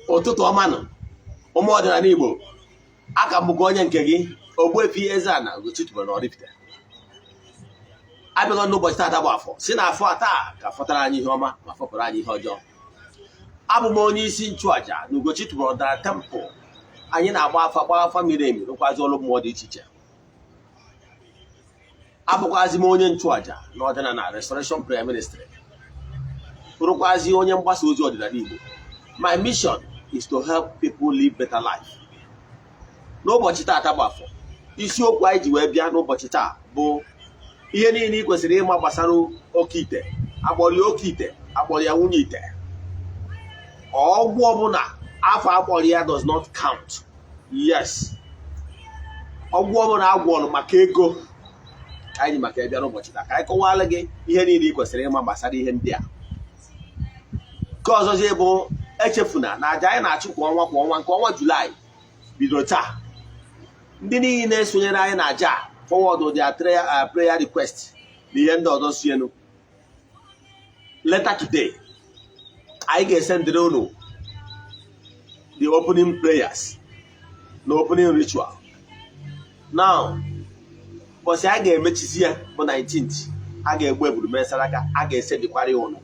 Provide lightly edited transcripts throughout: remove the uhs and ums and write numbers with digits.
Ụtụtụ ọma nụ, ụmụ ọdịnala Igbo. Aka m bụkwa onye nke gị, Ogbuefi Eze-Ana Ugochi tubelu na Oraifite. Abịaghị n'ụbọchị taata bụ Afọ, si na afọ a taa ka fọtara anyị ihe ọma ma fọpụrụ anyị ihe ọjọọ. Abụ m onye isi nchụaja na Ugochi tubelu ọdịnala temple. Anyị na-agba afa, gba afa miri emi, rụkwazi ọrụ mmụọ dị iche iche. Abụkwazi m onye nchụaja na Ọdịnala Restoration Prayer Ministry, bụrụkwazi onye mgbasa ozi ọdịnala Igbo. My mission is to help people live better life. N'ụbọchị taata bụ Afọ, isiokwu anyị ji wee bịa n'ụbọchị taa bụ ihe niile ị kwesịrị ịma gbasara oke ite. Akpọrọ ya oke ite, akpọrọ ya nwunye ite, ọgwụ ọbụla afọ akpọrọ ya does not count. Yes, ọgwụ ọbụla agwọrọ maka ego ka anyị ji maka ịbịa n'ụbọchị taa, ka anyị kọwara gị ihe niile ị kwesịrị ịma gbasara ihe ndị a. Nke ọzọzi bụ, echefuna na aja anyị na-achụ kwa ọnwa kwa ọnwa, nke ọnwa Julaị bidoro taa. Ndị niile sonyere anyị na aja, forward their prayer request na ihe ndị ọzọ sienu. Later today, anyị ga-esendịrị unu the opening prayers na opening ritual. Now, ụbọchị a ga-emechizi ya bụ 19th, a ga-egbu eburu mee saraka, a ga-esendikwara ya unu.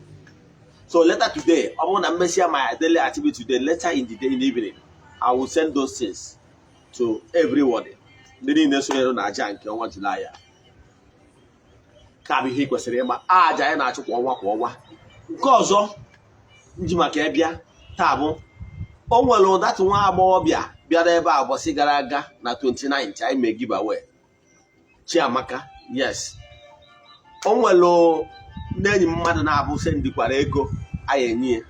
So later today, ọ bụrụ na mmesịa my daily activity today, later in the day, in the evening, I will send those things to everybody, ndị niile sonyere na aja nke ọnwa Julaị a. Ka bụ ihe ị kwesịrị ịma, aja anyị na-achụ kwa ọnwa kwa ọnwa. Nke ọzọ nji maka ịbịa taa bụ, o nwere ụdatụ nwa agbọghọbịa bịara ebe a ụbọchị gara aga na 29th, anyị mee giveaway, Chiamaka. Yes, o nwere ndị enyi mmadụ na-abụ sendikwara ego anyị enye ya,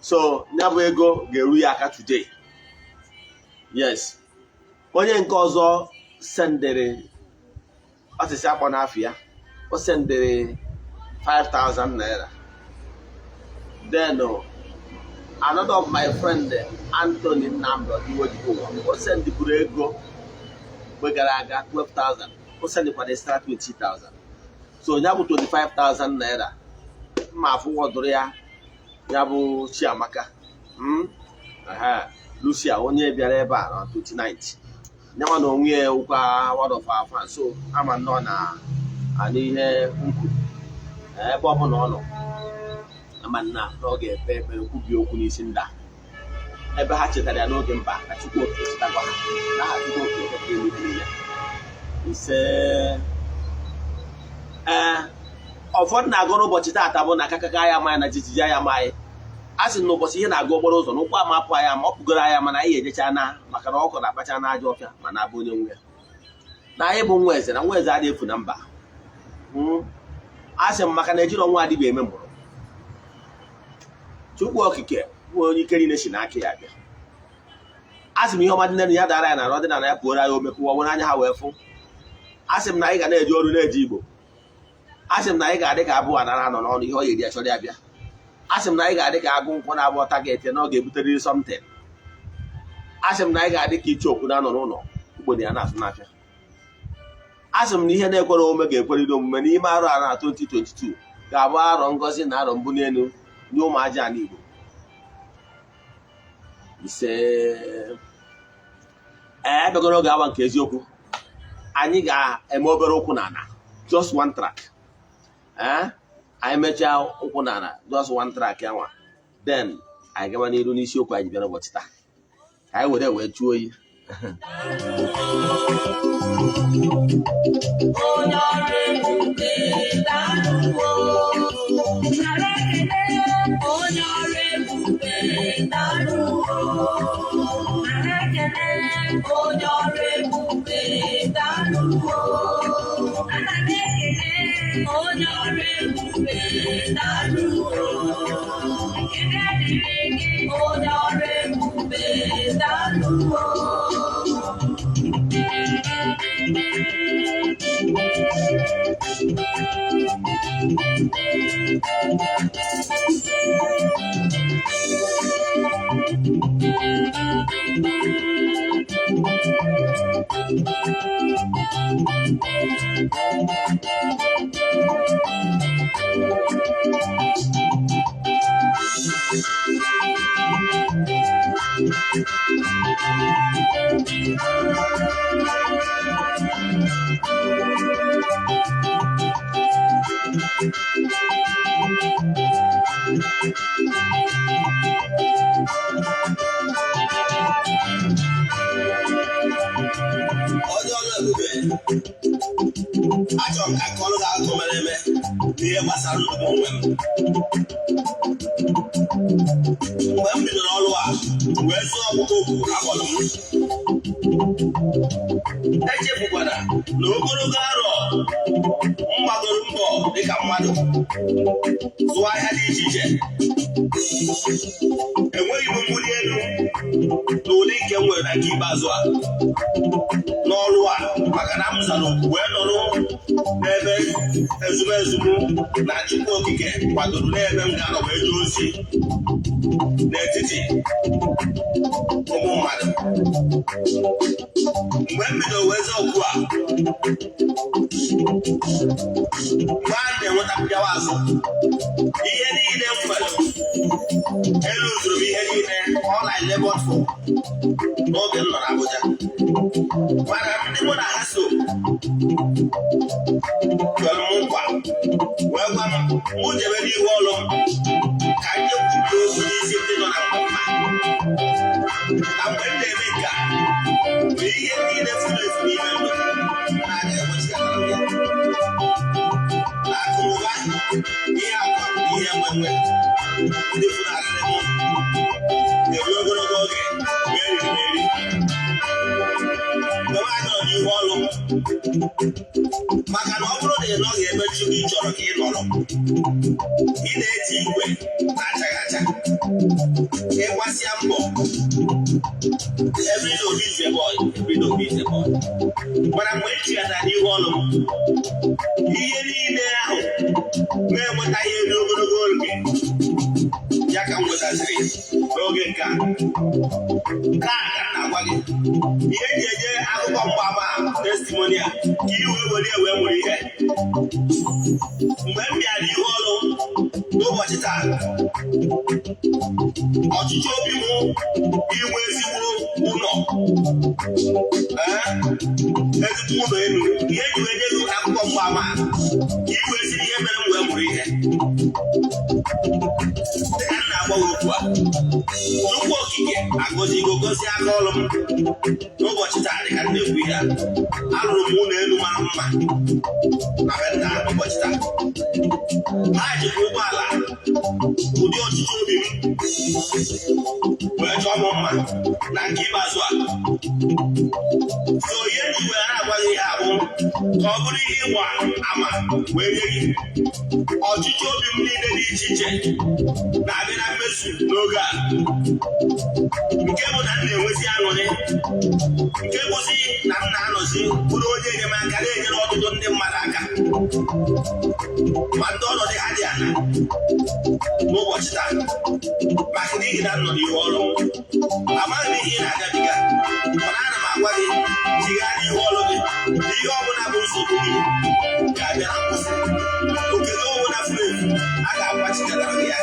so ya bụ ego ga-eru ya aka today. Yes, onye nke ọzọ sendịrị ọsịsị akpọ n'afọ ya, o sendịrị 5000 naira. Then another of my friend, Anthony Nnamdi Odiwo, o sendịburu ego mgbe gara aga, 12,000. O sendịkwara extra 20,000, so ya bụ 25,000 naira. Mma afụwọdụrụ ya, ya bụ Chiamaka, Aha, Lucia, onye bịara ebe a na 29th, nyanwa na onwe ya wụkwa one of our fans, so ama nnọọ na anụ ihe nkwu ebe ọ bụla ọ nọ. Ama nna na ọ ga-ekpe ekpere, kwubie okwu n'isi ndị a ebe ha chetara ya n'oge mba, ka Chukwu Okike chetakwa ha n'aha Chukwu Okike kere eluigwe niile. Ise. Ee, ụfọdụ na-agụ n'ụbọchị taata bụ na akakaka ya amaghị na jijiji ya amaghị. A sị na ụbọchị ihe na-agụ okporo ụzọ na ụkwụ ama apụ anyị ama, ọ pụgoro anyị mana anyị ejecha na maka na ọkụ na-akpacha n'ajọ ọfịa ma na-abụ onye nwe ya, na anyị bụ nwa eze, na nwa eze adịghị efu na mba. A sị m, maka na ejiri ọnwa adịghị eme mụrụ Chukwu Okike bụ onye ike niile si n'aka ya bịa. A sị m, ihe ọma dị n'elu ya dara ya na arụ ọdịnala ya pụoro anyị omekụwa nwere anya ha wee fụ. A sị m na anyị ga na-eji ọrụ na-eji Igbo. A sị m na anyị ga-adị ka abụọ anara anọ n'ọnụ ihe ọ ga-eri achọrọ ya bịa. A sị m na anyị ga-adị ka agụ nkwọ na-abụ target na ọ ga-ebuterịrị something. A sị m na anyị ga-adị ka icheokwu na-anọ n'ụlọ ugbene ya na-asụ n'afịa. A sị m na ihe na-ekwere omume ga-ekwerịrị omume n'ime arọ a na 2022 ga-abụ arọ ngọzi na arọ mbuli elu nye ụmụ aja ala Igbo. Ise. Ee, abịagoro oge awa nke eziokwu. Anyị ga-eme obere ụkwụ n'ala, just one track. Ee, anyị mechaa ụkwụ n'ala, just one track ya nwa, then anyị gaba n'iru n'isiokwu anyị ji bịa n'ụbọchị taa, ka anyị were wee chụọ oyi. Onye ọrụ ebube, daalụ. Nara ekele, onye ọrụ ebube, daalụ. Nara ekele, onye ọrụ ebube, daalụ. Ana m ekele onye ọrụ ebube, daalụ. Ekele dịrị gị, onye ọrụ ebube, daalụ. Onye ọrụ ebube, achọrọ m ka akọrọ gị akụkọ mere eme n'ihe gbasara ndụ m onwe m. Mgbe m bidoro ọrụ a wee zụọ ọkpụkpọ oku akpọrọ m, echefukwara na ogologo arọ m gbagoro mbọ dịka mmadụ zụọ ahịa dị iche iche, enweghị m mbuli elu n'ụdị nke m nwere na nke ikpeazụ a n'ọrụ a, maka na m zara oku wee nọrọ n'ebe ezumezu m na Chukwu Okike kwadoro n'ebe m ga-anọ wee jee ozi n'etiti ụmụ mmadụ. Mgbe m bidoro wee zaa oku a, mgbe a na-enweta mpịawa azụ, ihe niile m nwere elu zuru m, ihe niile, all I labored for n'oge m nọ n'Abuja. Mana ndị mụ na ha so kwere m nkwa wee gwa m mụ jebe n'ihu ọrụ m ka m jekwupụta okwu n'isi ndị nọ na mkpa, na mgbe m na-eme nke a, na ihe niile furu efu n'ime ndụ na-aga enwechighara m ya, na akụ na ụba, ihe akwa na ihe nwenwe ndị funarịrị m ga-eru ogologo oge mgbe eriri m eri mgbe m anọrọ n'ihu ọrụ m. Maka na ọ bụrụ na ị nọghị ebe Chukwu chọrọ ka ị nọrọ, ị na-eti igwe na-achaghị acha, ịgbasịa mbọ. Every day Obi is a boy, every day Obi is a boy. Mana mgbe m chighatara n'ihu ọrụ m, ihe niile ahụ na-enwetaghị elu ogologo oge ya ka m nwetaziri n'oge nke a. Taa ka m na-agwa gị ihe eji eje akụkọ mgbaama, testimony a, ka i wee were wee mụrụ ihe. Mgbe m bịara n'ihu ọrụ n'ụbọchị taa, ọchịchị obi m inwe ezigbo ụlọ, ee, ezigbo ụlọ elu. Ihe eji wee nye gị akụkọ mgbaama a, ka i wee si ihe mere m wee mụrụ ihe. Dịka m na-agwa gị okwu a, Chukwu Okike agọzigo, gozie aka ọrụ m n'ụbọchị taa. Dịka m na-ekwu ihe a, alụrụ m ụlọ elu mara mma na be nna. N'ụbọchị taa, ha jikwa ụgbọala ụdị ọchịchị obi m wee chọọ m mma na nke ikpeazụ a. So ihe ndị wee na-agwa gị ihe abụ ka ọ bụrụ ihe ịgba ama wee nye gị. Ọchịchị obi m niile dị iche iche na-abịa na mmezu n'oge a, nke bụ na m na-enwezi aṅụrị, nke bụzi na m na-anọzi bụrụ onye enyemaka na-enyere ọtụtụ ndị mmadụ aka, ma ndị ọnọdụ ha dị ala n'ụbọchị taa, maka n'ihi na m nọ n'ihu ọrụ m. Amaghị m ihe ị na-agabiga, mana ana m agwa gị, chigharịa ihu ọrụ gị, na ihe ọbụla bụ nsogbu gị ga-abịa na nkwụsị. Oke gị ọbụla furu efu, a ga-agbachikọtara gị ya.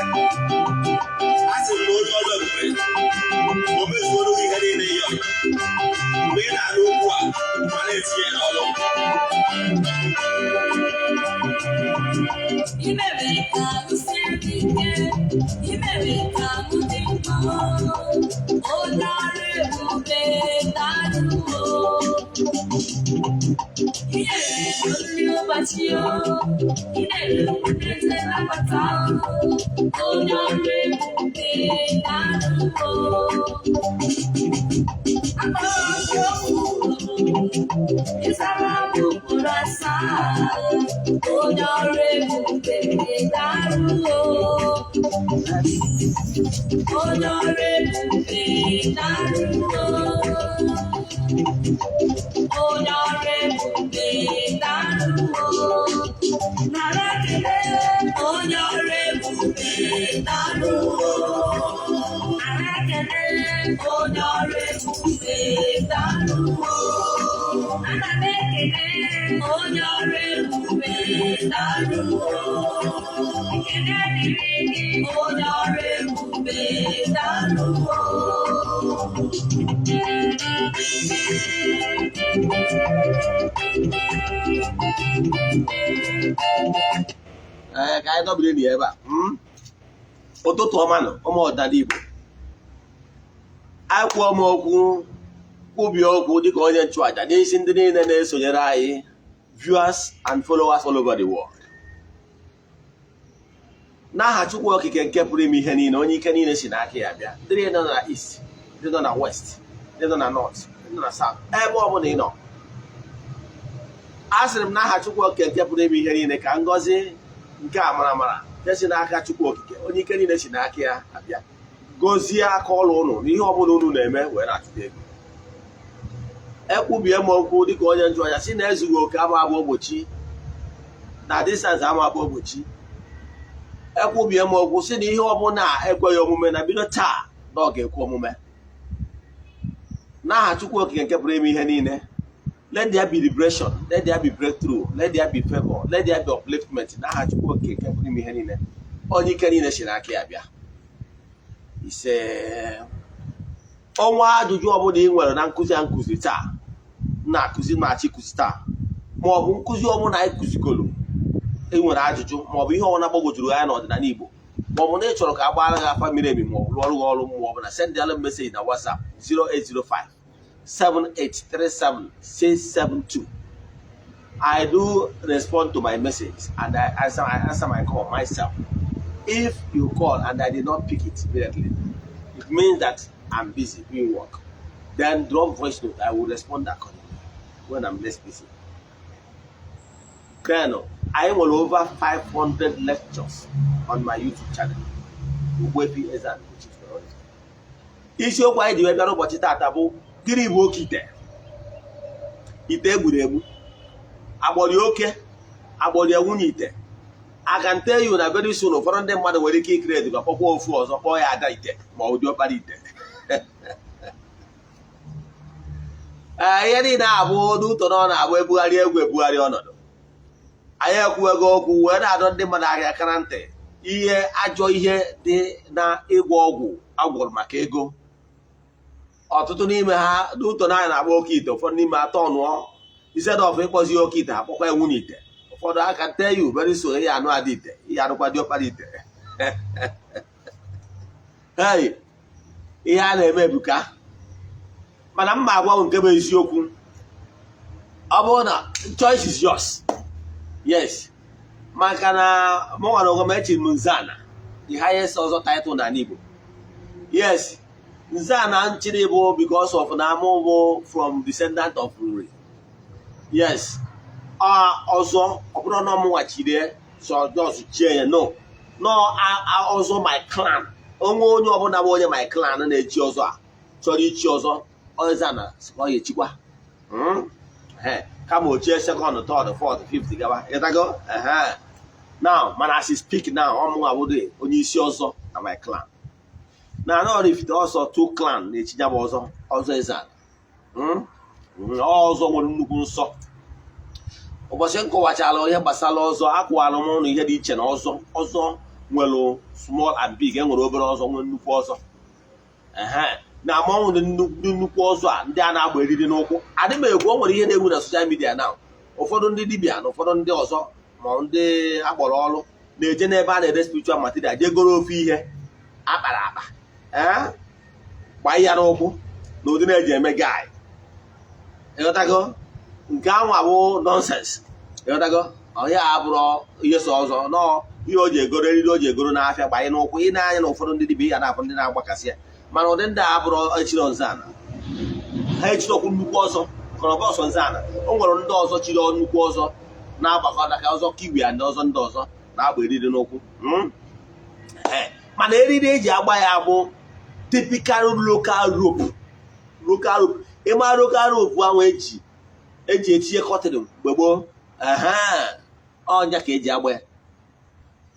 A sị m na onye ọrụ ebube, o mezuoro gị ihe niile ị yọrọ mgbe ị na-anụ okwu a ma na-etinye n'ọrụ. I mere ka m sie ike, i mere ka m dị mma, onye ọrụ ebube, daalụ. I nyere m nri ụbọchị o, i nyere m eze nnabata, onye ọrụ ebube, daalụ. Akpọrọ m okwu, ịzara m ugboro asaa, onye ọrụ ebube, daalụ. Onye ọrụ ebube, daalụ. Onye ọrụ ebube, daalụ. Nara ekele, onye ọrụ ebube, daalụ. Nara ekele, onye ọrụ ebube, daalụ. Ana m ekele onye ọrụ ebube, daalụ. Ekele dịrị gị, onye ọrụ ebube. Ebube daalụ o. Ee, ka anyị dọbiri na ebe a. Ụtụtụ ọma nụ, ụmụ ọdịnala Igbo. Anyị kwuo m okwu, kwubie okwu dịka onye nchụaja n'isi ndị niile na-esonyere anyị, viewers and followers all over the world, n'aha Chukwu Okike nke pụrụ ime ihe niile, onye ike niile si n'aka ya bịa. Ndị niile nọ na east, ndị nọ na west, ndị nọ na north, ndị nọ na south, ebe ọ bụla ị nọ, a sịrị m n'aha Chukwu Okike nke pụrụ ime ihe niile, ka ngọzi nke amara amara nke si n'aka Chukwu Okike, onye ike niile si n'aka ya abịa, gọzie aka ọrụ ụnụ na ihe ọbụla unu na-eme wee na-achụta ego. Ekwubie m okwu dịka onye nchụaja si na ezughị oke ama abụ ogbochi na distance ama abụ ogbochi. Ekwubie m okwu si na ihe ọbụla ekweghị omume na bido taa na ọ ga-ekwe omume n'aha Chukwu Okike nke pụrụ ime ihe niile. Let there be liberation, let there be breakthrough, let there be favor, let there be upliftment n'aha Chukwu Okike nke pụrụ ime ihe niile, onye ike niile si n'aka ya bịa. Ise. Ọnwa ajụjụ ọbụla ị nwere na nkụzi a nkụzi taa, na-akụzi na-achọ ịkụzi taa, ma ọ bụ nkụzi ọbụla anyị kụzigoro, ị nwere ajụjụ, ma ọ bụ ihe ọbụla gbagwojuru anya n'ọdịnala Igbo, ma ọ bụ na ị chọrọ ka a gbaara gị afa miri emi, ma ọ bụ rụọrụ gị ọrụ mmụọ ọbụla, send alụ message na WhatsApp 0805 7837672. I do respond to my message and I answer my call myself. If you call and I did not pick it immediately, it means that I'm busy doing work. Then drop voice note. I will respond accordingly when I'm less busy. Then I nwere over 500 lectures on my YouTube channel, Ogbuefi Eze-Ana Ugochi. Isiokwu anyị ji wee bịa n'ụbọchị taata bụ: gịnị bụ oke ite? Ite egburu egbu, agbọrị oke, agbọrị nwunye ite. I can tell you na very soon, ụfọdụ ndị mmadụ nwere ike i-create ga kpọkwa ofu ọzọ, kpọọ ya ada ite ma ọ bụ diọkpara ite. Ee, ihe niile abụ n'ụtọ na ọ na-abụ ebugharị egwu, ebugharị ọnọdụ. Anyị ekwuego okwu wee na-adọ ndị mmadụ ahịa aka na ntị, ihe ajọ ihe dị na ịgwọ ọgwụ agwọrọ maka ego. Ọtụtụ n'ime ha n'ụtọ na anyị na-agba oke ite, ụfọdụ n'ime atọ nụọ, instead of ịkpọzi oke ite, akpọkwa ya nwunye ite. Ụfọdụ aka tell you, very soon ihe anụ ada ite, ihe anụkwa diọkpara ite. Hey, ihe a na-eme ebuka, mana mma agwa nke bụ eziokwu, ọ bụrụ na choice is yours, yes, maka na mụ nwere onwe m, echiri m Nzana, the highest ọzọ title n'ala Igbo. Yes, Nzana nchiri bụ because of na mụ bụ from descendant of Nri. Yes, ọzọ ọ bụrụ na ọmụ nwachiri so just chie ya, no, no, ọzọ my clan, onwe onye ọbụla bụ onye my clan na-echi ọzọ, a chọrọ ichi ọzọ Eze-Ana, ọ ya echikwa kama ochie second, third, fourth, fifth gaba ịtago. Now, mana as I speak now, ọmụnwa bụrụ onye isi ọzọ na my clan na Oraifite. Ọsọ two clan na-echi ya bụ ọzọ, ọzọ Eze-Ana. Ọzọ nwere nnukwu nsọ. Ụbọchị m kọwachara ihe gbasara ọzọ, akwụwara m ụnụ ihe dị iche na ọzọ. Ọzọ nwere small and big. E nwere obere ọzọ, nwere nnukwu ọzọ. Ehe, na amanwụ nnukwu ọzọ a, ndị a na-agba eriri n'ụkwụ adị m ekwu. O nwere ihe na-ewu na social media na ụfọdụ ndị dibịa na ụfọdụ ndị ọzọ, ma ndị akpọrọ ọrụ, na-eje n'ebe a na-ere spiritual material, jee goro ofu ihe akpara akpa, ee, gbaa ya n'ụkwụ na ụdị na-eji eme guy. Ịghọtago? Nke anwa bụ nonsense. Ịghọtago? Ọhịa abụrụ ihe so ọzọ nọọ ihe o ji egoro eriri, o ji egoro n'afịa gbanye n'ụkwụ. Ị na-anya na ụfọdụ ndị dibịa, ya na-afụ ndị na-agbakasị ya, mana ụdị ndị a abụrụ echiri Nzana. Ha echirokwu nnukwu ọzọ maka na ọsọ Nzana. O nwere ndị ọzọ chiri nnukwu ọzọ na-agbakọ ka ọzọ kiwi ya, ndị ọzọ, ndị ọzọ na-agba eriri n'ụkwụ. Mana eriri eji agba ya bụ typical local rope, local rope. Ịma local rope ahụ eji etinye curtain mgbe gboo, ọnya ka eji agba ya.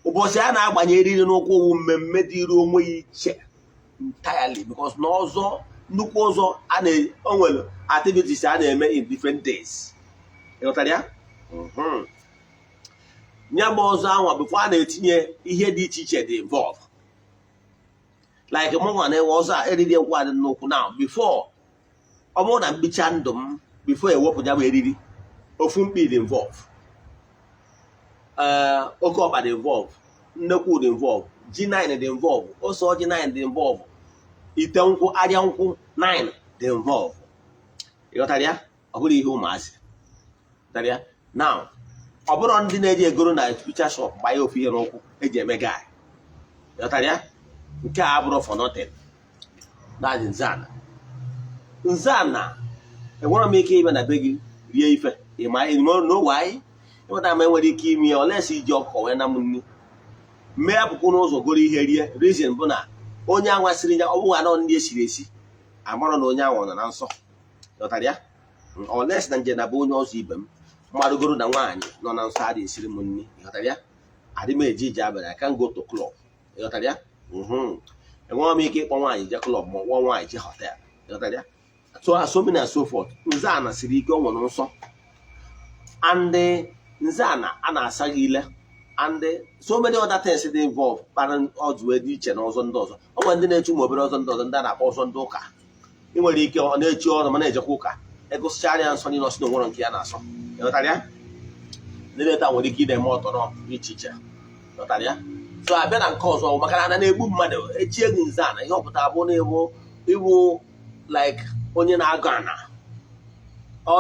Ụbọchị a na-agbanye eriri n'ụkwụ wụ mmemme dịrị onwe ya iche entirely, because na ọzọ, nnukwu ọzọ a na o nwere activities a na-eme in different days. Ịghọtara ya? Ya bụ ọzọ anwa, before a na-etinye ihe dị iche iche dị involve, Like mụ nwa na-enwe ọzọ a, eriri nkwụ adị n'ụkwụ now. Before, ọ bụrụ na mbicha ndụ m, before ewepụ ya bụ eriri, ofu mkpi dị involve, ee, oke ọkpa dị involve, nnekwu dị involve, ji 9 dị involve, ose ọjị 9 dị involve, ite nkwụ, arịa nkwụ 9 dị involve. Ịghọtara ya? Ọ bụrụ ihe ụmụazị ghọtara ya now, ọ bụrụ ndị na-eji egoro na butcher shop gbanye ofu ihe n'ụkwụ eji eme guy. Ịghọtara ya? Nke a abụrụ for nothing. That's nzana. Nzana, enwere m ike ịbịa na be gị rie ife ịma n'ogwe anyị ịmata ma enwere ike ime ya olesi iji ọkụkọ wee na m nri mee apụkwụ n'ụzọ goro ihe rie. Reason bụ na onye anwa siri ya, ọ bụghị anọ ndị esiri esi amarọ na onye anwa nọ na nsọ. Ghọtara ya? Oles na nje na bụ onye ọzọ ibe m mmadụ goro na nwaanyị nọ na nsọ adị esiri m nri. Ghọtara ya? Adị m eje ije abalị. I can go to club. Ghọtara ya? Enweghị m ike ịkpọ nwaanyị je club ma ọ kpọọ nwaanyị je hotel. Ghọtara ya? So many and so forth. Nze ana siri ike, ọ nwere nsọ, and nze ana a na-asa gị ile and so many other things dị involved kpara ọzọ wee dị iche na ọzọ ndị ọzọ. Ọ nwere ndị na-echu ụmụ obere ọzọ ndị ọzọ, ndị a na-akpọ ọzọ ndị ụka. Ị nwere ike ọ na-echi ọrụ ma na-ejekwa ụka, egosichara ya nsọ niile, ọsị na onwere nke ya na-asọ. Ịghọtara ya? Ndị na-eta nwere ike ị na-eme ọtọrọ dị iche iche. Ịghọtara ya? So abịa na nke ọzọ, maka na ana na-egbu mmadụ, echie gị nze ana, ihe ọ pụtara bụ na ịbụ ịbụ like onye na-agụ ana. Ọ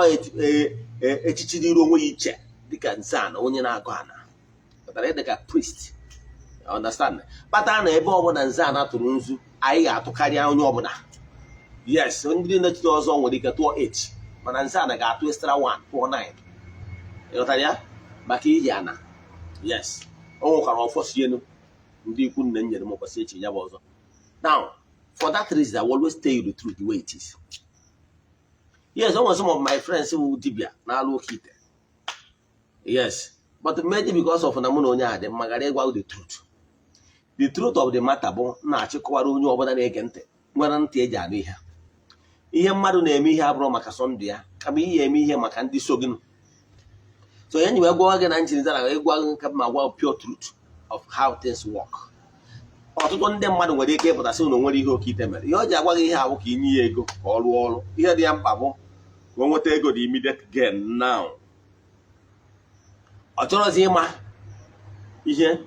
echichi dịrị onwe ya iche, dịka nze ana, onye na-agụ ana pụtara dịka priest. Understand? Kpatara na ebe ọbụla nze ana tụrụ nzu, anyị ga-atụkarịa onye ọbụla. Yes, ndị na-echite ọzọ nwere ike tụọ 8, mana nze ana ga-atụ extra 1, tụọ 9. Ịghọtara ya? Maka iyi ana. Yes, o nwekwara ọfọ si elu ndị ikwu nne m nyere m ụbọchị echi ya bụ ọzọ. Now, for that reason, I will always tell you the truth the way it is. Yes, o nwere some of my friends wụ dibịa na-alụ oke ite. Yes, but maybe because of na mụ na onye a dị mma, gara ịgwa the truth. The truth of the matter bụ na-achịkọwara onye ọbụla na-ege ntị, nwere ntị eji anụ ihe. Ihe mmadụ na-eme ihe abụrụ maka sọndụ ya, kama ihe eme ihe maka ndị so gị. So ya nyi wee gwa gị na njirizara ịgwa gị ka ma gwa pure truth of how things work. Ọtụtụ ndị mmadụ nwere ike ịpụta sị na o nwere ihe oke ite mere. Ihe o ji agwa gị ihe ahụ ka inye ya ego ka ọ rụọ ọrụ. Ihe dị ya mkpa bụ ka o nweta ego, the immediate gain now. Ọ chọrọzi ịma ihe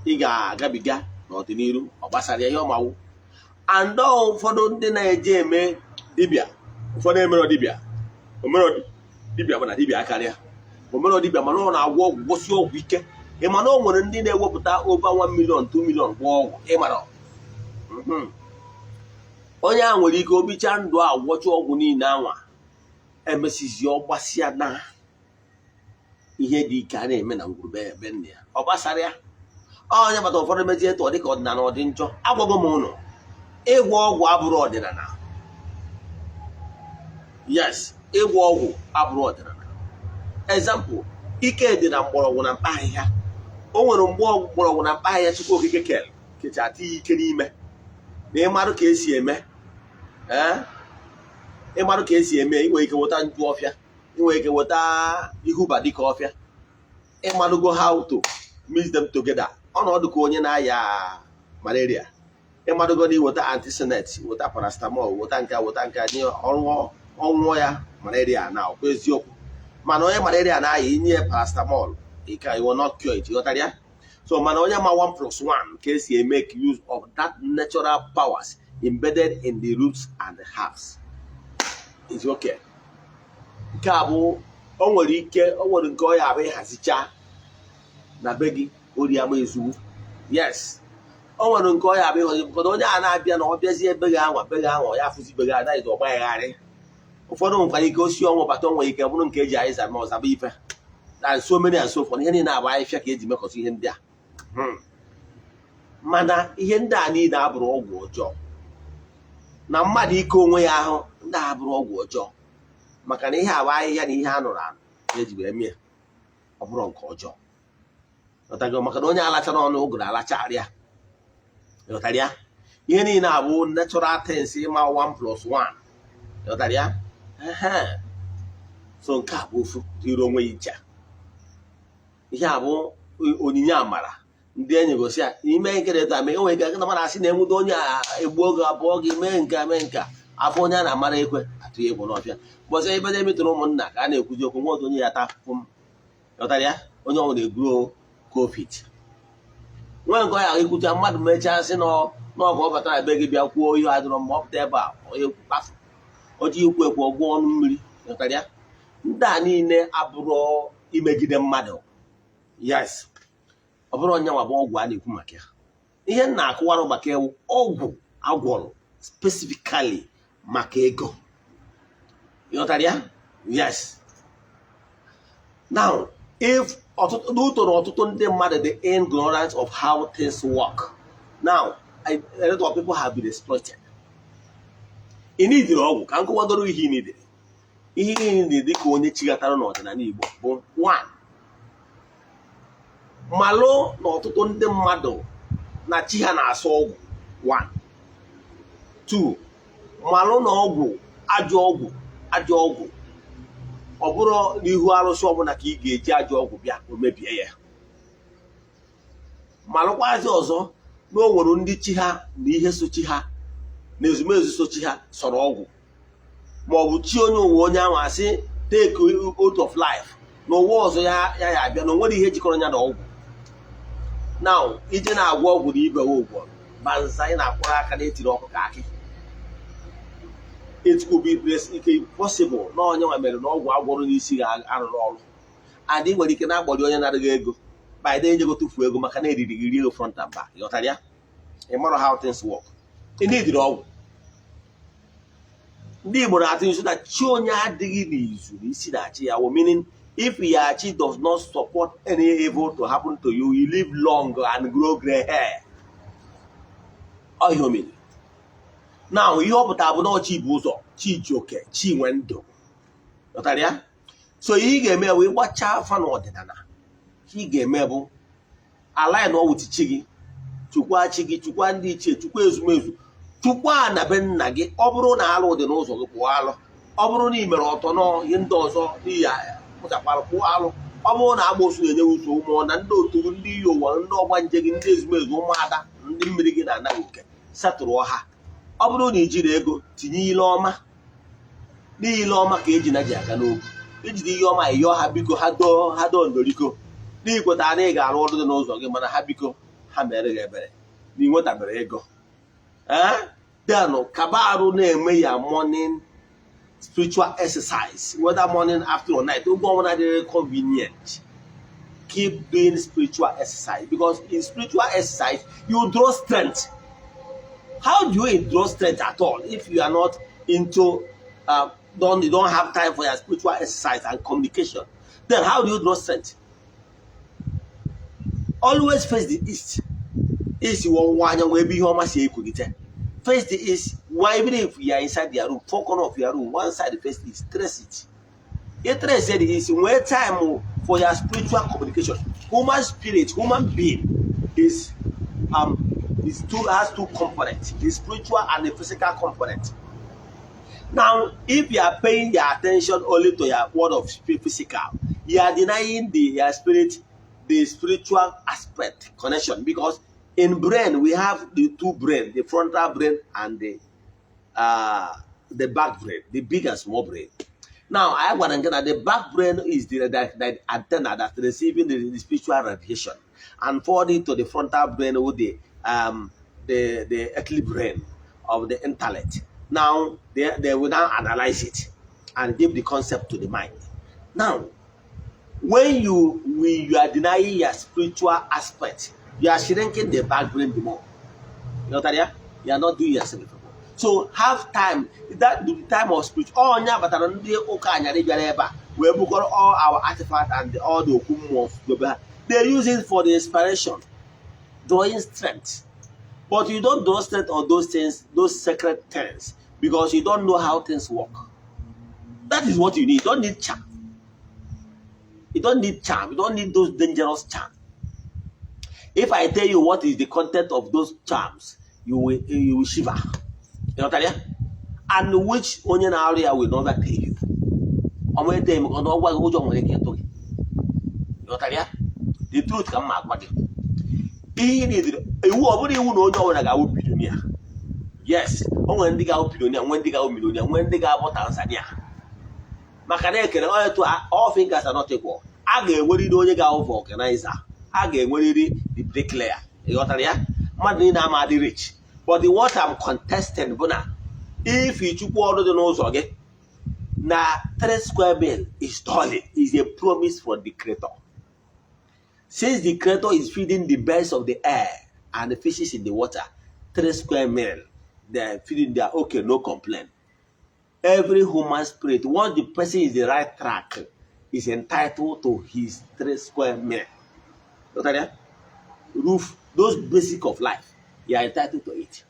ị ga-agabiga n'ọdịnihu. Ọ gbasara ya ihe ọmawu. And ụfọdụ ndị na-eje eme dibịa, ụfọdụ emero dibịa, omero dibịa bụ na dibịa akarịa omero dibịa, mana ọ na-agwọ ọgwụ, gwọsi ọgwụ ike. Ị ma na o nwere ndị na-ewepụta over 1 million, 2 million gwọọ ọgwụ? Ị mara onye a nwere ike obicha ndụ a, gwọcha ọgwụ niile anwa, emesizi ọgbasịa na ihe dị ike a na-eme na ngwurube ebe nna ya, ọ gbasara ya. Onye bata ụfọdụ mezie etu ọ dịka ọdịnala ọ dị njọ. Agwago m ụnụ, ịgwọ ọgwụ abụrụ ọdịnala. Yes, ịgwọ ọgwụ abụrụ ọdịnala. Example, ike dị na mgbọrọgwụ na mkpa ahịhịa. O nwere mgbe mgbọrọgwụ na mkpa ahịhịa Chukwu Okike kere kecha tinye ike n'ime na ịmarụ ka esi eme. Ee, ịmarụ ka esi eme, ị nwere ike weta nju ọfịa, ị nwere ike weta ihuba dịka ọfịa. Ịmarụgo how to mix them together, ọnọdụ ka onye na-aya malaria. Ịmarụgo na iweta artesunate, weta paracetamol, weta nke a, weta nke a, nye ọrụ ọnwụọ ya malaria na ọkwa eziokwu. Mana onye malaria na-aya, inye ya paracetamol, ike you will not cure it. Ịghọtara ya? So mana onye ma 1 plus 1 ka esi make use of that natural powers embedded in the roots and the herbs is okay. Nke a bụ o nwere ike, o nwere nke ọ ya abụ ịhazicha na be gị ori ama ezugbo. Yes, o nwere nke ọ ya abụ ịhazi ụfọdụ. Onye a na-abịa na ọ bịazie ebe gị anwa, be gị anwa, ya afụzi be gị adaghịzi ọgbagharị. Ụfọdụ nwekwara ike osi ọnwụ bata, o nwere ike bụrụ nke eji anyị ma ọzaba ife and so many and so forth. Ihe niile abụ ahịfịa ka eji mekọta ihe ndị a. Mana ihe ndị a niile abụrụ ọgwụ ọjọọ na mmadụ ike onwe ya ahụ. Ndị a abụrụ ọgwụ ọjọọ, maka na ihe abụ ahịhịa na ihe a nụrụ anụ ka eji wee mie. Ọ bụrụ nke ọjọọ. Ghọtago? Maka na onye alachara ọnụ ụgụrụ alacharịa. Ghọtara ya? Ihe niile abụ natural things, ịma 1 plus 1. Ghọtara ya? Ehe. So nke a bụ ofu dịrị onwe ya iche. Ihe a bụ onyinye amara. Ndị enyi gosi ya ime nke dị etu a mee, enwere ike na mmadụ asị na enwudo onye a egbuo oge abụọ gị mee nke a, mee nke a. Afọ onye a na-amara ekwe atụ ya egwu n'ọfịa. Mbọsị ebe na-emetụrụ ụmụnna ka a na-ekwuzi okwu nwa otu onye ya ata afụfụ m ghọtara ya, onye ọbụla egwuro covid nwee nke ọ ya ekwucha mmadụ mechaa sị n'ọgụ ọ batara ebe gị bịa kwuo ihe adịrọ mma, ọ pụta ebe a onye kpafu oji ikwu ekwu ọgwụ ọnụ mmiri, ghọtara ya. Ndị a niile abụrụ imegide mmadụ. Yes, ọ bụrụ onye nwa bụ ọgwụ a na-ekwu maka ya. Ihe m na-akụwarụ maka ewu ọgwụ agwọrọ specifically maka ego, ịghọtara ya? Yes. Now, if ọtụtụ n'ụtọ na ọtụtụ ndị mmadụ dị ignorant of how things work now, a lot of people have been exploited. Ị nidiri ọgwụ ka m kọwadoro ihe ị nidiri. Ihe ị nidiri dịka onye chigatara n'ọdịnala Igbo bụ one, malụ na ọtụtụ ndị mmadụ na chi ha na-asọ ọgwụ. One, two, malụ na ọgwụ, ajọ ọgwụ, ajọ ọgwụ, ọ bụrụ n'ihu arụsị ọbụla ka ị ga-eji ajọ ọgwụ bịa o mebie ya. Malụkwazi ọzọ na o nwere ndị chi ha na ihe so chi ha na ezumezu so chi ha sọrọ ọgwụ, ma ọ bụ chi onye ụwa onye ahụ asị take oath of life na ụwa ọzọ ya ya ya abịa na o nwere ihe jikọrọ ya na ọgwụ. Now, ije na-agwọ ọgwụ na ibe ụgwọ banza, ị na-akwụrụ aka na etiri ọkụ ka akị. It could be possible na onye nwa mere na ọgwụ agwọrọ n'isi ga-arụrụ ọrụ adị. Nwere ike na-agbọrị onye na-adịghị ego by then ejego tụfuo ego maka na eriri gị rie ego front and back, ịghọtara ya? Ị mara how things work. Ị nidiri ọgwụ. Ndị Igbo na-atụ nso na chi onye adịghị n'izu na isi na-achị ya wụ, meaning if your chi does not support any evil to happen to you, you live long and grow gray hair. Ọ ihe o mere. Now, ihe ọ pụtara bụ na ọ chi bụ ụzọ chi ji oke chi nwe ndụ, ghọtara ya? So ihe ị ga-eme bụ ịgbachaa afa n'ọdịnala. Ihe ị ga-eme bụ align with chi gị, chukwa chi gị, chukwa ndị ichie, chukwa ezumezu, chukwa na be nna gị. Ọ bụrụ na alụ dị n'ụzọ gị, pụọ alụ. Ọ bụrụ na ị mere ọtọ nọ ihe ndị ọzọ n'ihi kpụchakwara, pụọ alụ. Ọ bụrụ na agbosu na-enye nsogbu, ma ọ na ndị otu gị, ndị iyi ụwa, ndị ọgbanje gị, ndị ezumezu, ụmụada, ndị mmiri gị na-anaghị oke setụrụ ha. Ọ bụrụ na i jiri ego tinye ile ọma n'ihi ile ọma ka eji na ji aga n'ogwu, ijide ihe ọma ịyọọ ha, biko ha doo ha doo ndoriko n'ikweta na ị ga-arụ ọrụ dị n'ụzọ gị, mana ha biko ha mere gị ebere na ị nwetabere ego. Ee, then kaba arụ na-eme ya morning spiritual exercise, whether morning, after or night, oge ọbụla dịrị convenient. Keep doing spiritual exercise, because in spiritual exercise you draw strength. How do you draw strength at all if you are not into don't you don't have time for your spiritual exercise and communication? Then how do you draw strength? Always face the east. East ọwụwa anyanwụ, ebe ihe ọma si ekulite. Face the east. Why? Even if you are inside their room, four corner of your room, one side face east, trace it. You trace the east. Nwee time for your spiritual communication. Human spirit, human being is two has two components, the spiritual and the physical component. Now, if you are paying your attention only to your word of physical, you are denying the your spirit, the spiritual aspect connection, because in brain we have the two brain, the frontal brain and the back brain, the big and small brain. Now, I gwara nke na the back brain is the antenna that receiving the spiritual radiation and forward it to the frontal brain with the earthly brain of the intellect. Now, they will now analyze it and give the concept to the mind. Now, when you are denying your spiritual aspect, you are shrinking the back brain the more. You know that, yeah? You are not doing yourself a favor. So have time, that the time of spiritual. Onye batara ndị ụka anyarị bịara ebe a wee bukọrọ all our artifact and all the okwu mmụọ dobe ha. They use it for the inspiration, drawing strength. But you don't draw strength on those things, those sacred things, because you don't know how things work. That is what you need. You don't need charm. You don't need charm. You don't need those dangerous charms. If I tell you what is the content of those charms, you will shiver. You know what I mean? And which onye na-arụ ya will never tell you. Ọ nwere tell you, ọ gwa gị, ụjọ nwere ike ịtụ gị. You know what I mean? The truth ka m ma agwa gị. Ihe niile iwu, ọ bụrụ iwu na onye ọbụla ga-awụ billionaire. Yes, o nwere ndị ga-awụ billionaire, nwee ndị ga-awụ millionaire, nwee ndị ga-abụ Tanzania, maka na ekere onye tụ. All fingers are not equal. A ga-enwerịrị onye ga-awụ vulcanizer, a ga-enwerịrị the bricklayer. Ị ghọtara ya? Mmadụ niile ama adị rich, but the what I'm contesting bụ na if Chukwu ọrụ dị n'ụzọ gị na three square meal is stolen is a promise from the creator. Since the creator is feeding the birds of the air and the fishes in the water three square meal, they're feeding their, okay, no complaint. Every human spirit, once the person is the right track, is entitled to his three square meal. Ghọtara ya? Roof, those basic of life, you are entitled to it.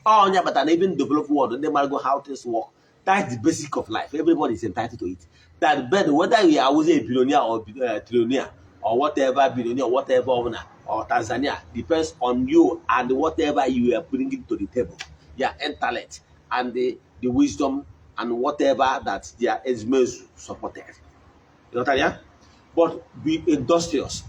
Onye kpatara na even developed world, ndị marago how things work, that's the basic of life. Everybody is entitled to it. That bed, whether you are a billionaire or trillionaire or whatever, billionaire or whatever owner or Tanzania, depends on you and whatever you are bringing to the table, your intellect and the wisdom and whatever that their ezumezu supported. You ghọtara ya? But be industrious.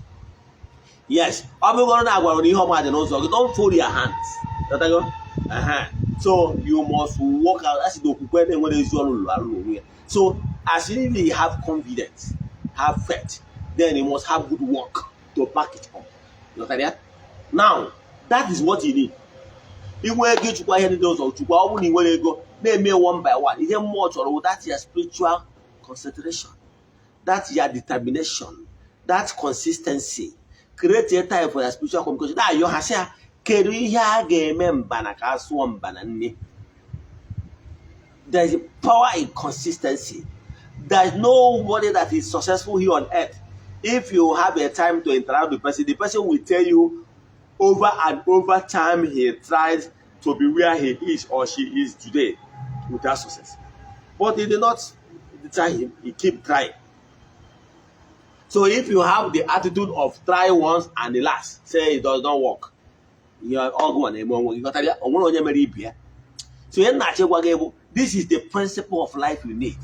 Yes, ọ bụrụ na agwara na ihe ọma dị n'ụzọ gị, don't fold your hands. Ghọtago? Aha. So you must work out. Asị na okwukwe na-enwere ezi ọrụ lụrụ arụ n'onwe ya. So as you really have confidence, have faith, then you must have good work to back it up. Ghọtara ya? Now that is what you need. Inwe ego ịchụkwa ihe ndị ụzọ chukwa. Ọ bụrụ na ị nwere ego, na-eme one by one. Ihe mmụọ chọrọ wụ that your spiritual concentration, that your determination, that consistency. Create a time for your spiritual communication. Na-ayọ ha, sị ha, kedu ihe a ga-eme mbana ka a sụọ mbana nne? There is power in consistency. There is nobody that is successful here on earth. If you have a time to interact with the person, the person will tell you over and over time he tried to be where he is or she is today without success. But he did not deter him, he keep trying. So if you have the attitude of try once and the last, say it does not work, ihe ọgụ na-eme onwe gị. Ghọtara ya? O nwere onye mere ibi ya. So ihe m na-achọ ịgwa gị bụ, this is the principle of life you need.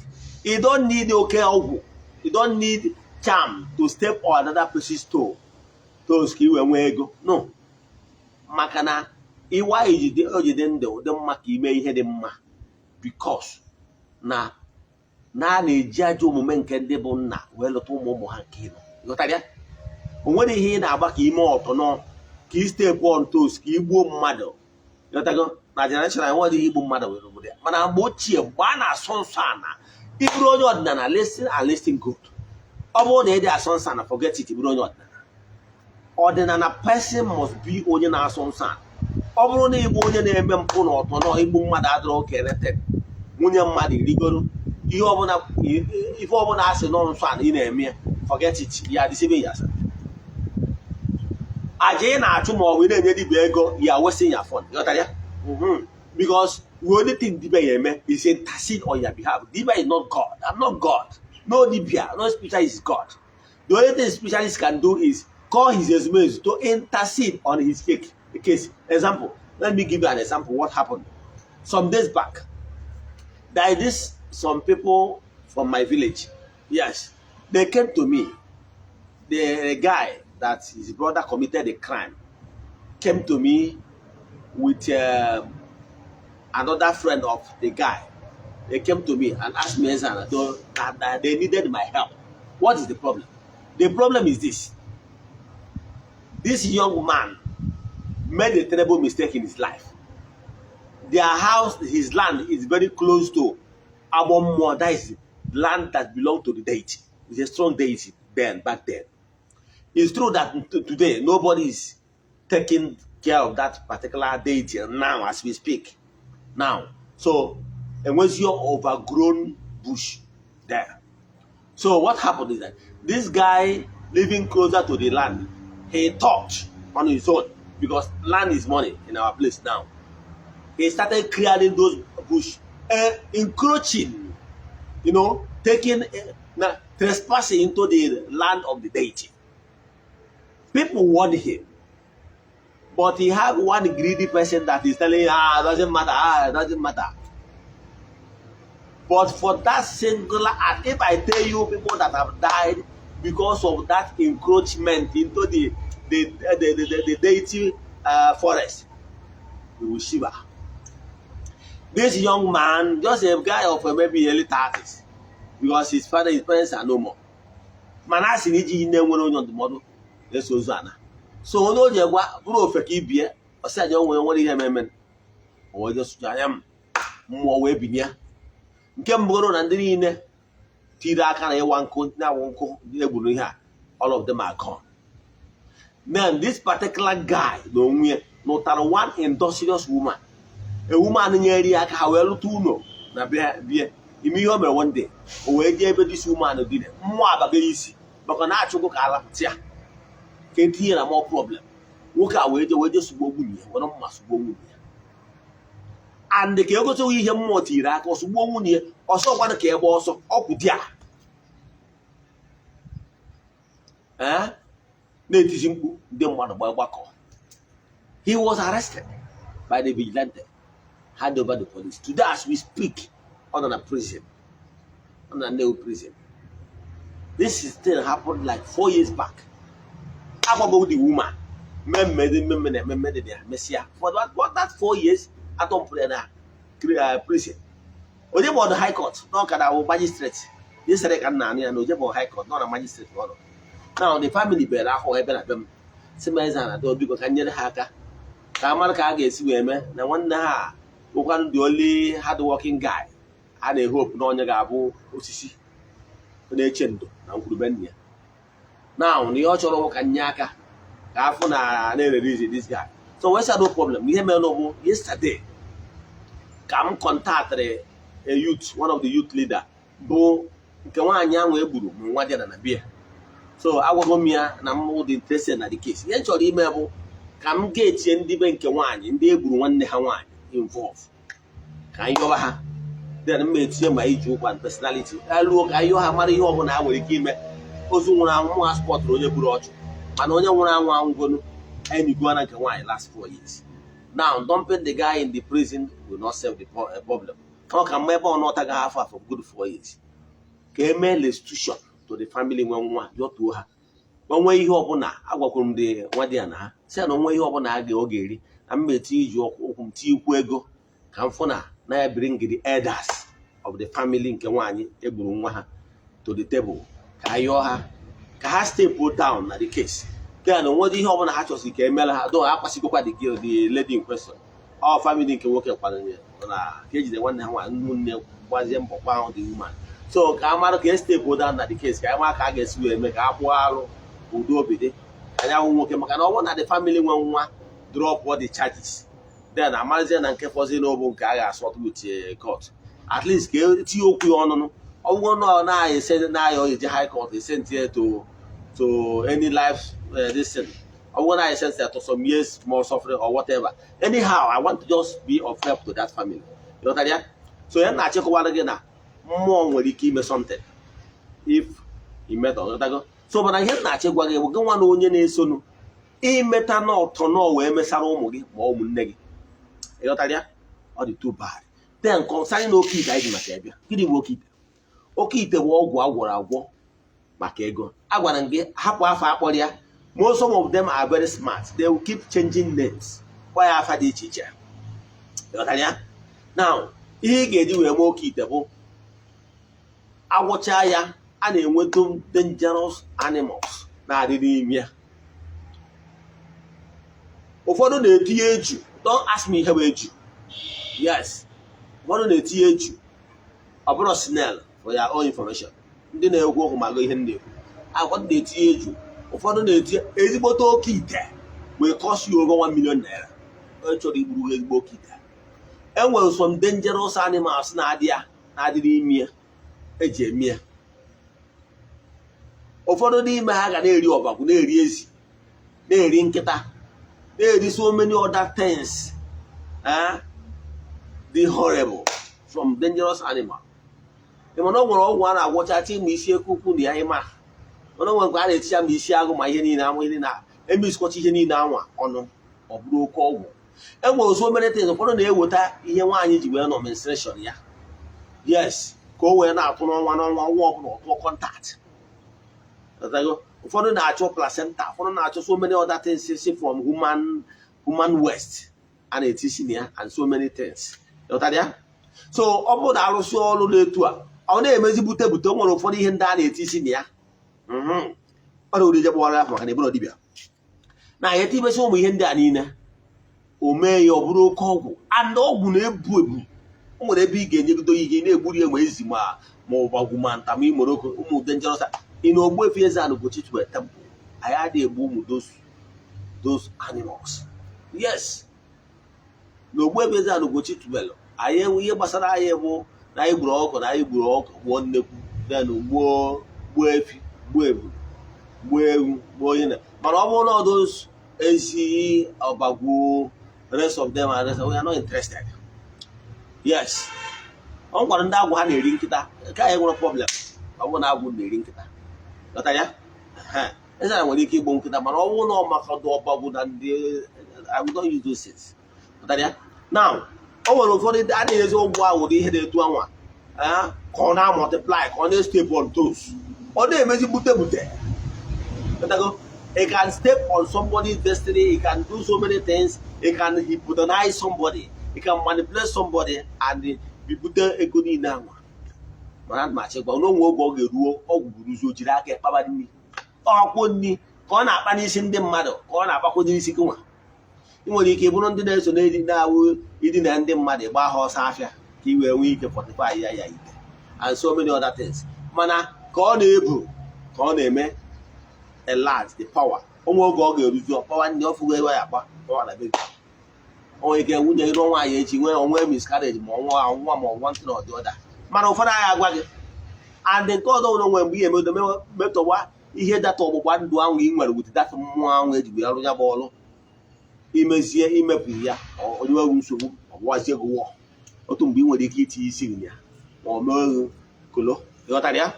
You don't need oke ọgwụ, you don't need charm to step on another person's toe toes ka i wee nwee ego. No, maka na ịwa ejide ojide ndụ dị mma ka ime ihe dị mma, because na a na-eji ajọ omume nke ndị bụ nna wee lụta ụmụ ụmụ ha nke ịnọ. Ghọtara ya? O nwere ihe ị na-agba ka ime ọtọ ka ị step on toes ka ị gbuo mmadụ. Ghọtago? Na generation anyị, nwere ihe igbu mmadụ were obodo ya. Mana mgbe ochie, mgbe a na-asọ nsọ ana, ịbụrụ onye ọdịnala, listen and listen good, ọ bụrụ na ị dị asọ nsọ ana, forget it. Bụrụ onye ọdịnala, ọdịnala person must be onye na-asọ nsọ ana. Ọ bụrụ na ịbụ onye na-eme mpụ na ọtọ na igbu mmadụ adịrọ kerete, nwunye mmadụ rigoro, ihe ọbụla, ife ọbụla a sị nọ nsọ ana ị na-eme ya, forget it, ya deceiving yourself. Aja ị na-achụ ma ọ bụ ị na-enye dibịa ego, ya wasting your fund. Ghọtara ya? Because the only thing dibịa ya eme is intercede on your behalf. Dibịa is not God. I'm not God. No dibịa, no spiritualist is God. The only thing spiritualist can do is call his ezumezu to intercede on his case. Example, let me give you an example. What happened some days back, there is this some people from my village. Yes, they came to me. The guy that his brother committed a crime came to me with another friend of the guy. They came to me and asked me that they needed my help. What is the problem? The problem is this: this young man made a terrible mistake in his life. Their house, his land is very close to Abomo. That is land that belonged to the deity. It's a strong deity then, back then. It's true that today nobody is taking care of that particular deity now as we speak. Now, so enwezi overgrown bush there. So what happened is that this guy living closer to the land, he thought on his own, because land is money in our place now. He started clearing those bush, encroaching, taking, trespassing into the land of the deity. People warned him, but he had one greedy person that is telling him, "Ah, it doesn't matter, ah, it doesn't matter." But for that singular act, if I tell you people that have died because of that encroachment into the the deity forest, you will shiver. This young man, just a guy of maybe early 30s, because his father, his parents are no more, mana a sị na iji nne nwere onye ndụmọdụ na-eso ozu ana. So onye o ji gwa bụrụ ofe ka ibie, ọsị aja onwe nwere ihe ememe o wee jee anya m mmụọ wee binye. Nke mbụgoro na ndị niile tiri aka na ịwa nkụ na-awụ nkụ ndị egburu ihe a, all of them are gone. Then this particular guy na onwe ya nụtara one industrious woman, a woman nyere ya aka ha wee lụta ụlọ na bie ime ihe o mere. One day o wee jee ebe this woman dị, mmụọ abago ya isi maka na achụgo ka alapụta ya ka etinye na more problem. Nwoke a wee jee sugbuo nwunye ya, were mma sugbuo nwunye ya. And ka egoteghị ihe mmụọ tiri aka, ọ sugbuo nwunye ya ọsọ kwanụ ka ebe ọsọ ọkwụ di a ee na-etizi mkpu, ndị mmadụ gba gbakọ. He was arrested by the vigilante, hand over the police. Today as we speak, ọ nọ na prison, ọ nọ na Nnewi prison. This is thing happened like 4 years back. Agwago the woman mmemme dị mmemme na mmemme dị ya mesịa for that 4 years atọmpụrụ ya na prison. Onye bụ ọdụ high court na ọka na awụ magistrate yesere ka nna anụ ya na oje bụ high court nọ na magistrate ọ nọ. Now the family bere ahụ ebe na be m, si m eze na dọ, biko ka nyere ha aka ka a mara ka a ga-esi wee mee na nwanne ha bụkwanụ the only hard working guy a na-ehope na onye ga-abụ osisi na-eche ndo na nkwurube nna ya. Now na ihe ọ chọrọ bụ ka nye aka ka afọ na na-ererizi this guy. So wee no problem. Ihe mere bụ yesterday ka m contactịrị a youth, one of the youth leader bụ nke nwaanyị ahụ egburu ma nwa dị na bia. So agwago m ya na m dị interested na the case. Ihe m chọrọ ime bụ ka m ga-etinye ndị be nke nwaanyị, ndị egburu nwanne ha nwaanyị involve, ka anyị yọba ha. Then m etinye ma iji ụkwa and personality eluo ka anyị yọọ ha mara ihe ọbụla ha nwere ike ime. Ozu nwụrụ anwụ mụ ha spọtụrụ onye gburu ọchụ, mana onye nwụrụ anwụ anwụgonu enyigo na nke nwaanyị last 4 years. Now dumping the guy in the prison will not solve the problem. Ọ ka mma ebe ọ nọtaghị afọ afọ good 4 years ka emee restitution to the family nwe nwa jọtuo ha. Onwe ihe ọbụla agwakwuru m dị nwa di ya na ha si ya na onwe ihe ọbụla a ga ọ ga-eri na m etinye iji ụkwụ m tinye ikwu ego ka m fụ na ya bring the elders of the family nke nwaanyị egburu nwa ha to the table ka a yọọ ha ka ha step down na the case. Then onwere ihe ọbụla ha chọsiri ka emere ha do akwasịgokwa the girl, the lady in question. Ọ family nke nwoke kwadoro na ka ejide nwanne ha nwaanyị, ụmụnne gbazie mbọ kwa ahụ the woman. So ka a mara ka e step down na the case, ka a mara ka a ga-esi wee mee ka a kpụọ arụ udo obi dị anyanwụ nwoke, maka na ọ bụrụ na the family nwe nwa drop all the charges, then amarazie na nke fọzi n'obu nke a ga-asọtụ with court. At least ka etinye okwu ya ọnụnụ. Ọ bụrụ na ọ na-ese na-aya eje high court, esent ya to any life this thing. Ọ bụrụ na esent ya to some years more suffering or whatever. Anyhow, I want to just be of help to that family. Ịghọtara ya? So ya na-achịkọwara gị na mmụọ nwere ike ime something if imetọ. Ghọtago? So mana ihe m na-achọ ịgwa gị bụ gị nwa na onye na-esonu imeta n'ọtọ nọ wee mesara ụmụ gị ma ụmụnne gị. Ịghọtara ya? Ọ dị too bad. Then concerning oke ite anyị ji maka ya bịa, gịnị bụ oke ite? Oke ite bụ ọgwụ agwọrọ agwọ maka ego. Agwara m gị hapụ afọ akpọrọ ya. Most, some of them are very smart, they will keep changing names, kpọ ya afa dị iche iche. Ịghọtara ya? Now ihe ị ga-eji wee mee oke ite bụ agwọcha ya, a na-enweta dangerous animals na-adị n'ime ya. Ụfọdụ na-etinye eju. Don't ask me ihe bụ eju. Yes, ụfọdụ na-etinye eju, ọ bụrụ snail, for your own information. Ndị na-ekwu okwu ma ihe m na-ekwu. Ụfọdụ na-etinye eju, ụfọdụ na-etinye ezigbote oke ite wee cost you over 1 million naira. Onye chọrọ igburu ezigbo oke ite, enwere some dangerous animals na-adị ya na-adị n'ime ya eji eme ya. Ụfọdụ n'ime ha ga na-eri ọbọgwụ, na-eri ezi, na-eri nkịta, na-eri so many other things dị horrible from dangerous animal. Ị mana ọ nwere ọgwụ a na-agwọcha chi ma isi eke ukwu na ya. Ịma mana o nwere nke a na-eticha ma isi agụ ma ihe niile anwa, ihe niile emisikọcha ihe niile anwa ọnụ, ọ bụrụ oke ọgwụ. E nwere so many things. Ụfọdụ na-eweta ihe nwaanyị ji wee nọ menstruation ya, yes, ka o wee na-atụ n'ọnwa n'ọnwa, ọnwa ọbụla ọtụọ contact. Ụfọdụ na-achọ placenta, ụfọdụ na-achọ so many other things si from human waste a na-etisi na ya and so many things. Ghọtara ya? So ọ bụrụ na arụsị ọrụ na-etu a, ọ na-emezi bute bute, o nwere ụfọdụ ihe ndị a na-etisi na ya. Ọ na ije gbọrọ ya maka na ebụrụ dibịa na ya etibesi ụmụ ihe ndị a niile, o mee ya ọ bụrụ oke ọgwụ. And ọgwụ na-ebu ebu. O nwere ebe ị ga-enyegodo ihe na-egburu ya, ma ezi ma ụbagwu ma ntam imoroko, ụmụ dangerous. Ị na Ogbuefi Eze-Ana Ugochi tubelu temple, anyị adịghị egbu ụmụ those animals. Yes, na Ogbuefi Eze-Ana Ugochi tubelu, anyị enwe ihe gbasara anyị bụ na anyị gburu ọkụ, na anyị gburu ọkụ, gbuo nnekwu, then gbuo gbuo efi, gbuo ebu, gbuo ewu, gbuo onye na. Mana ọ bụrụ na those ezi, ọbagwu, rest of them and rest of, we are not interested. Yes, ọ gwara ndị agwụ ha na-eri nkịta nke anyị nwere problem. Ọ bụrụ na agwụ na-eri nkịta, ghọta ya? Eze nwere ike igbu nkịta, mana ọ bụrụ na ọ maka ọdụ ọbagwu na ndị, I will not use those things. Ghọtara ya? Now, o nwere ụfọdụ a na-ezi ọgwụ ahụ ụdị ihe na-etu anwa ka ọ na-multiply, ka ọ na-step on toes, ọ na-emezi gbute gbute. Ghọtago? It can step on somebody's destiny. It can do so many things. It can hypnotize somebody. It can manipulate somebody and bibute ego niile anwa. Mana ana m achịkwa n'onwe oge ọ ga-eruo, ọgwụ buruzi o jiri aka ekpaba nri, ọkwụ nri ka ọ na-akpa n'isi ndị mmadụ, ka ọ na-akpakwa n'isi gị nwa. Ị nwere ike bụrụ ndị na-eso na-edi na-awụ idina ndị mmadụ, gbaa ha ọsọ afịa ka ị wee nwee ike fortify ya ya ite and so many other things. Mana ka ọ na-ebu, ka ọ na-eme enlarge the power, onwe oge ọ ga-eruzi ọkpawa ndị ọfụgo ebe ya akpa power na be gị. O nwere ike nwunye ịrụ nwaanyị echi nwee onwe miscarriage, ma ọnwa nwa, ma ọnwa ntị na ọdị ọda. Mana ụfọdụ agha agwa gị. And nke ọzọ nwere onwe mgbe ihe emedo metọwa ihe data ọgbụgba ndụ ahụ ị nwere with that mmụọ ahụ eji wee rụ ya bụ ọrụ, imezie imepụ ya, onye nweghị nsogbu, ọgbụwazie gị wụọ otu mgbe ị nwere ike itinye isi gị ya ma ọ mee gị kolo. Ịghọtara ya?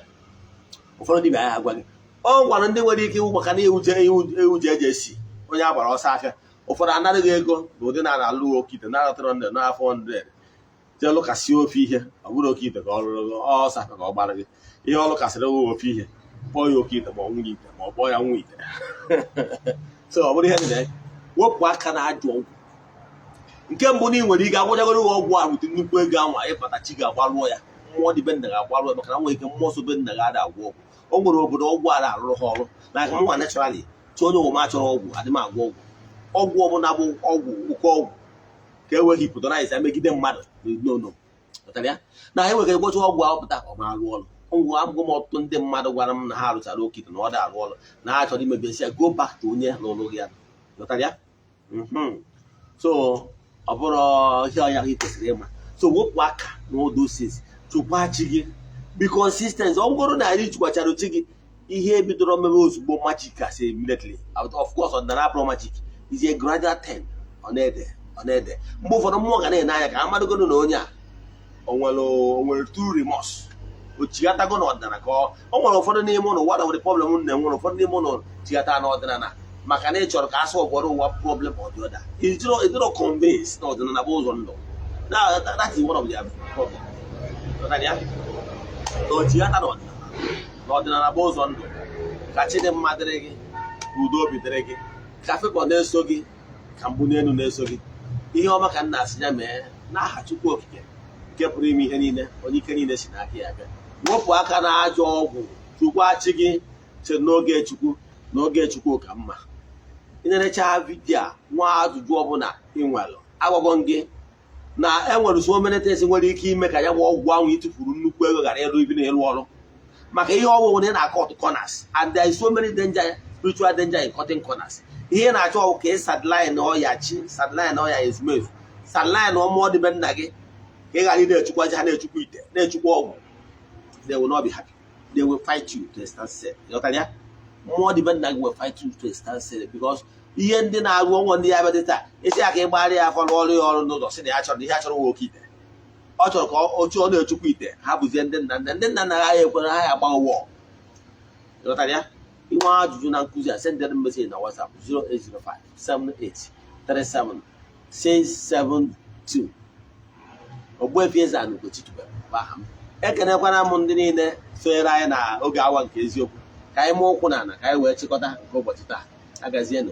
Ụfọdụ dibịa ya agwa gị, ọ gwara ndị nwere ike iwu maka na ewuje ewuje eji esi onye a gbara ọsọ afịa. Ụfọdụ anaghị ego na ụdị na alụ oke ite na 300 na 400, jee lụkasị ofe ihe. Ọ bụrụ oke ite ka ọ rụrụ gị, ọsọ afịa ka ọ gbara gị. Ihe ọ lụkasịrị gị ofe ihe, kpọọ ya oke ite ma ọ nwunye ite, ma ọ kpọọ ya nwa ite. So ọ bụrụ ihe dị na ya, wepụ aka na ajọ ọgwụ. Nke mbụ na ị nwere ike agwụchagoro gị ọgwụ ahụ wute nnukwu ego anwa ịbata, chi ga-agbalụọ ya, mmụọ dị be nna ga-agbalụọ ya, maka na nwere ike mmụọ so be nna ga ada agwọ ọgwụ. O nwere obodo ọgwụ a na-arụrụ ha ọrụ na nwa naturally. Chi onye ụwa chọrọ ọgwụ adị m agwọ ọgwụ. Ọgwụ ọbụla bụ ọgwụ oke ọgwụ ka e wee hypnotize ya megide mmadụ, no, no. Ghọtara ya? Na anyị nwere gwọcha ọgwụ ahụ pụta, ọ ma arụ ọrụ. Ọgwụ agwụ m, ọtụtụ ndị mmadụ gwara m na ha rụchara oke ite na ọ dị arụ ọrụ, na ha chọrọ imebi esi ya. Go back to onye lụrụ ya. Ghọtara ya? So ọ bụrụ ihe ọnya gị kwesịrị ịma. So wepụ aka n'ụdị osisi, chụkwa chi gị, be consistent. Ọ bụrụ na anyị chụkwachara chi gị, ihe bidoro mebe ozugbo, magic as immediately. Of course, ọdịnala abụrụ magic, is a gradual thing. Ọ na-ede, ọ na-ede. Mgbe ụfọdụ mmụọ ga na-ene anya ka amadụgodo na onye a o nwere true remorse, o chighatago n'ọdịnala, ka o nwere ụfọdụ n'ime ụlọ. One of the problem m na-enwere, ụfọdụ n'ime ụlọ chighata n'ọdịnala maka na ị chọrọ ka a solve ụwa problem or the other. Ịdịrọ convince na ọdịnala bụ ụzọ ndụ. Now, that is one of their problem. Ghọtara ya? Na o chighata n'ọdịnala, na ọdịnala bụ ụzọ ndụ. Ka chi dị mma dịrị gị, ka udo obi dịrị gị, ka favour na-eso gị, ka mbụ n'elu na-eso gị. Ihe ọma ka nna asị ya mee n'aha Chukwu Okike nke pụrụ ime ihe niile, onye ike niile si n'aka ya bịa. Wepụ aka na ajọ ọgwụ, chukwu achị gị che n'oge Chukwu, n'oge Chukwu ka mma. Ị na-erecha video a, nwa ajụjụ ọbụla ị nwere, agwago m gị na enwere so many things nwere ike ime ka ya bụ ọgwụ ahụ itufuru nnukwu ego ghara ịrụ ibi na ịrụ ọrụ, maka ihe ọgwụ na ị na-cut corners, and there is so many danger, spiritual danger in cutting corners. Ihe ị na-achọ ọgwụ ka ị sideline ọya chi, sideline ọya ezumezu, sideline ọmụọ dị be nna gị, ka ị ghara ị na-echukwazi ha, na-echukwa ite, na-echukwa ọgwụ. They will not be happy. They will fight you to a standstill. Ghọtara ya? Mmụọ dị be nna gị will fight you to a standstill, because ihe ndị na-arụ ọnwụ ndị ya bịa dị taa, isi aka ịgbara ya afọ, rụọ ọrụ ya ọrụ n'ụzọ, sị na ya chọrọ ihe a chọrọ nwa oke ite, ọ chọrọ ka otu ọ na-echukwa ite ha bụzie ndị nna nna, ndị nna nna ha ya ekwere ha ya agba ụwọ. Ghọtara ya? Inwe ajụjụ na nkụzi a, send them message na WhatsApp 0805 78 37 672. Ogbuefi Eze-Ana Ugochi tubelu bụ aha m. Ekenekwana m ndị niile sonyere anyị na oge awa nke eziokwu. Ka anyị mụọ ụkwụ n'ala, ka anyị wee chịkọta nke ụbọchị taa. Agazienụ.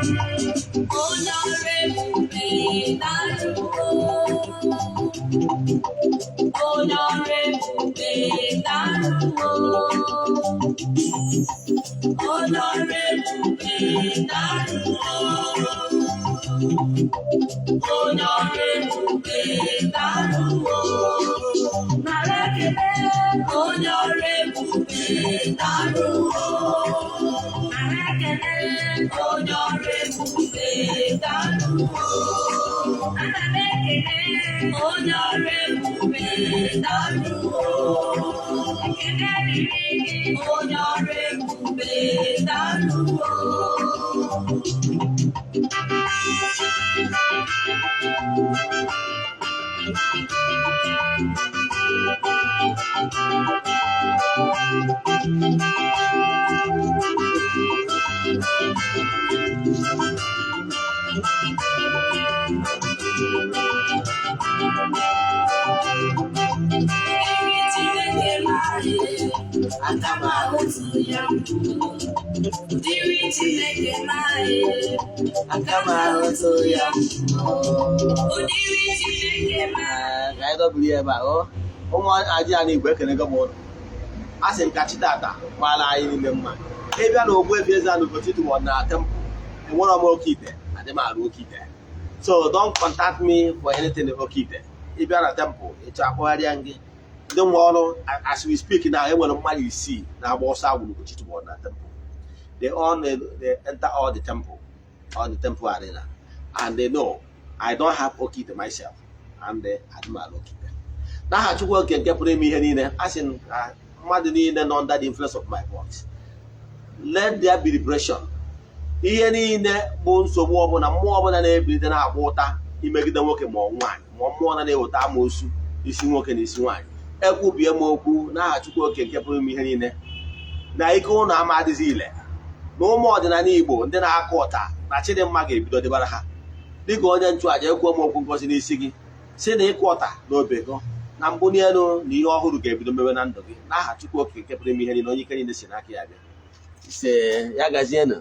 Onye ọrụ ebube, daalụ. Onye ọrụ ebube, daalụ. Onye ọrụ ebube, daalụ. Onye ọrụ ebube, daalụ. Nara ekele. Onye ọrụ ebube, daalụ. Nara ekele. Onye ọrụ ebube, daalụ. Ana m ekele. Onye ọrụ ebube, daalụ. Ekele dịrị gị. Onye ọrụ ebube, daalụ. Eri Chineke maghị, aka m ahụtụ ya. Dịrị Chineke maghị, aka m ahụtụ ya. Ụdịrị Chineke maghị. Ee, ka anyị dọbiri ya ebe a. Ọ ụmụ aji anyị Igbo, ekenego m ụnụ. A sị nka chi tata maara anyị niile mma. Ịbịa na Ogbuefi Eze-Ana Ugochi tubelu na temple, enwerọ m oke ite, adị m arụ oke ite, so don't contact me for anything oke ite. Ịbịa na temple, ịchọ akpọgharịa gị ndị nwe ọrụ. As we speak now, enwere mmadụ isii na-agba ọsọ agwụ Ugochi tubelu na temple. They enter all the temple arena, and they know I don't have oke ite myself, and they adị m arụ oke ite. N'aha Chukwu oke nke pụrụ ime ihe niile, a sị m ka mmadụ niile nọ under the influence of my voice, let there be liberation. Ihe niile bụ nsogbu ọbụla, mmụọ ọbụla na-ebilite na-agba ụta imegide nwoke ma ọ nwaanyị, ma mmụọ na na-eweta amoosu isi nwoke na isi nwaanyị, ekwubie m okwu n'aha Chukwu oke nke pụrụ ime ihe niile na ike ụlọ ama adịghị ile na ụmụ ọdịnala Igbo ndị na-akụ ọta na Chidimma ga-ebido dịbara ha. Dịka onye nchụàja, ekwuo m okwu ngozi n'isi gị, si na ịkụ ọta na obego na mbuli elu na ihe ọhụrụ ga-ebido mewe na ndụ gị, n'aha Chukwu oke nke pụrụ ime ihe niile, onye ike niile si n'aka ya bịa. Ise, ya gazienụ.